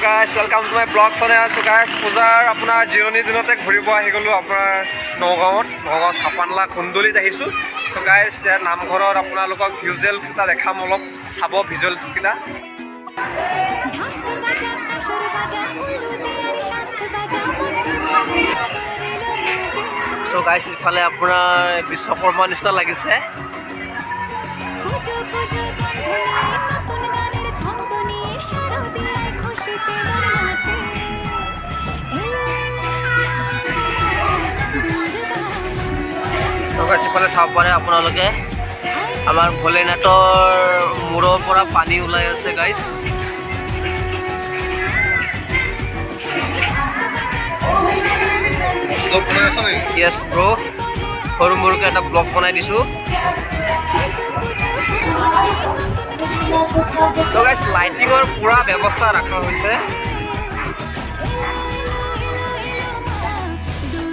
Guys, welcome to my vlog channel. তো guys, পূজাৰ আপোনাৰ জিৰণি দিনতে ঘূৰিব আহি গ'লোঁ আপোনাৰ নগাঁৱত, নগাঁও চাপানলা কুন্দলিত আহিছোঁ। চ' গাইজ, ইয়াৰ নামঘৰত আপোনালোকক ভিজুৱেলকেইটা দেখাম, অলপ চাব ভিজুৱেলছকেইটা। ঢাক বাজা, কাসৰ বাজা, উলু দেয়াৰ শাঁখ বাজা, বছৰ পৰে আবাৰ এলো পুজো। চ' গাইজ, ইফালে আপোনাৰ বিশ্বকৰ্মা নিচিনা লাগিছে। পুজো পুজো গন্ধ নিয়ে, নতুন গানের ছন্দ নিয়ে, শারদিয়ায় খুশিতে মন নাচে। এলো এলো এলো এলো দুর্গা মা। চ' গাইজ, ইফালে চাব পাৰে আপোনালোকে, আমাৰ ভোলেনাথৰ মূৰৰ পৰা পানী ওলাই আছে গাইজ। য়েছ ব্ৰ', সৰু মৰুকৈ এটা ব্লগ বনাই দিছোঁ। চ' গাইজ, লাইটিঙৰ পূৰা ব্যৱস্থা ৰখা হৈছে।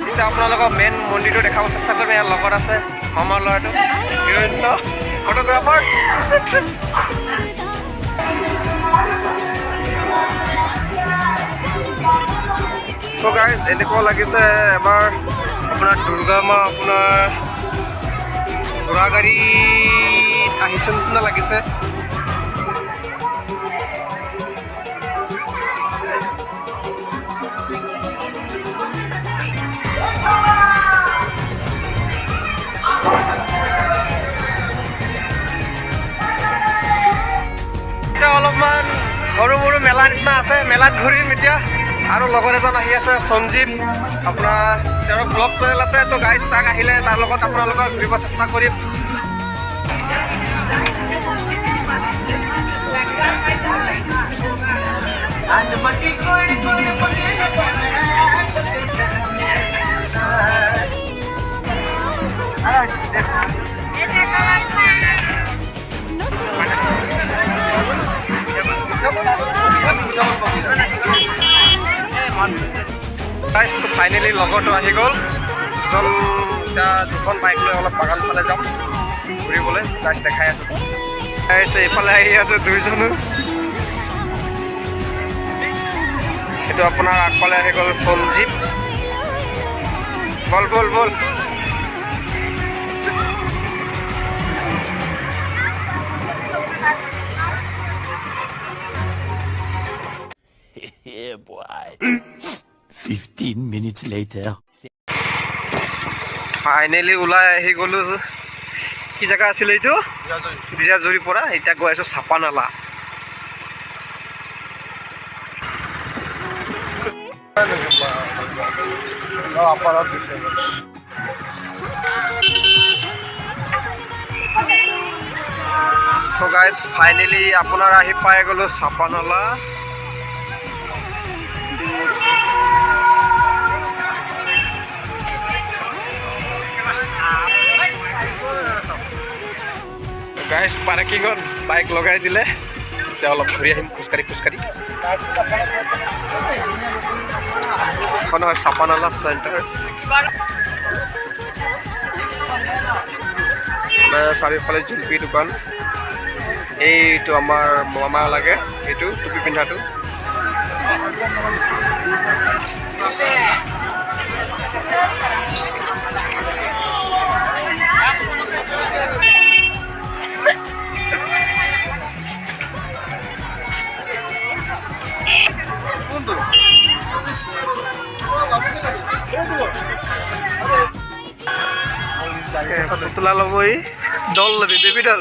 এতিয়া আপোনালোকক মেইন মন্দিৰটো দেখাব চেষ্টা কৰিম। ইয়াৰ লগত আছে মামাৰ ল'ৰাটো হিৰণ্য, ফটোগ্ৰাফাৰ। চ' গাইজ, এনেকুৱা লাগিছে এবাৰ আপোনাৰ দুৰ্গা মা আপোনাৰ ঘোঁৰা গাড়ীত আহিছে নিচিনা লাগিছে। এতিয়া অলপমান সৰু মৰু মেলা নিচিনা আছে, মেলাত ঘূৰিম এতিয়া। আৰু লগত এজন আহি আছে, সঞ্জীৱ, আপোনাৰ তেওঁৰ ব্লগ চেনেল আছে। তো গাইজ, তাক আহিলে তাৰ লগত আপোনালোকক ঘূৰিব চেষ্টা কৰিম। গাইজ, তো ফাইনেলি লগৰটো আহি গ'ল দুজন। এতিয়া দুখন বাইক লৈ অলপ বাগান ফালে যাম ঘূৰিবলৈ। গাইজ, দেখাই আছোঁ। গাইজ, এইফালে আহি আছে দুইজনো। এইটো আপোনাৰ আগফালে আহি গ'ল সঞ্জীৱ। বল বল বল। Yeah, boy. 15 minutes later. Finally ওলাই আহি গ'লোঁ। কি জেগা আছিলে এইটো? দিজাজুৰিৰ পৰা এতিয়া গৈ আছোঁ চাপানালা। চ' গাইজ, ফাইনেলি আপোনাৰ আহি পাই গ'লোঁ চাপানালা। গাইজ, পাৰ্কিঙত বাইক লগাই দিলে। এতিয়া অলপ ঘূৰি আহিম খোজকাঢ়ি খোজকাঢ়ি। এখন হয় চাপানালা চেণ্টাৰ। মানে চাৰিওফালে জিলিপি দোকান। এইটো আমাৰ মামা লাগে, এইটো টুপি পিন্ধাটো। পুতলা ল'ব ই, ডল ল'বি, বেবী ডল।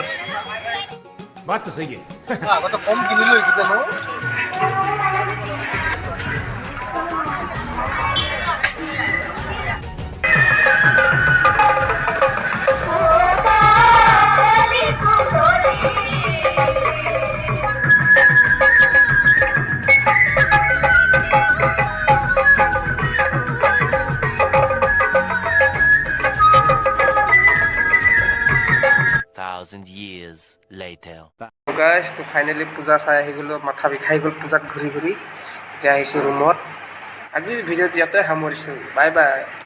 बात तो सही है। আগতে কম কিনিলো এইকেইটা ন। Thousand years later. Guys, তো ফাইনেলি পূজা চাই আহি গ'লোঁ। মাথা বিষাই গ'ল পূজাত ঘূৰি ঘূৰি। এতিয়া আহিছোঁ ৰুমত। আজিৰ ভিডিঅ'ত ইয়াতে সামৰিছোঁ। Bye bye.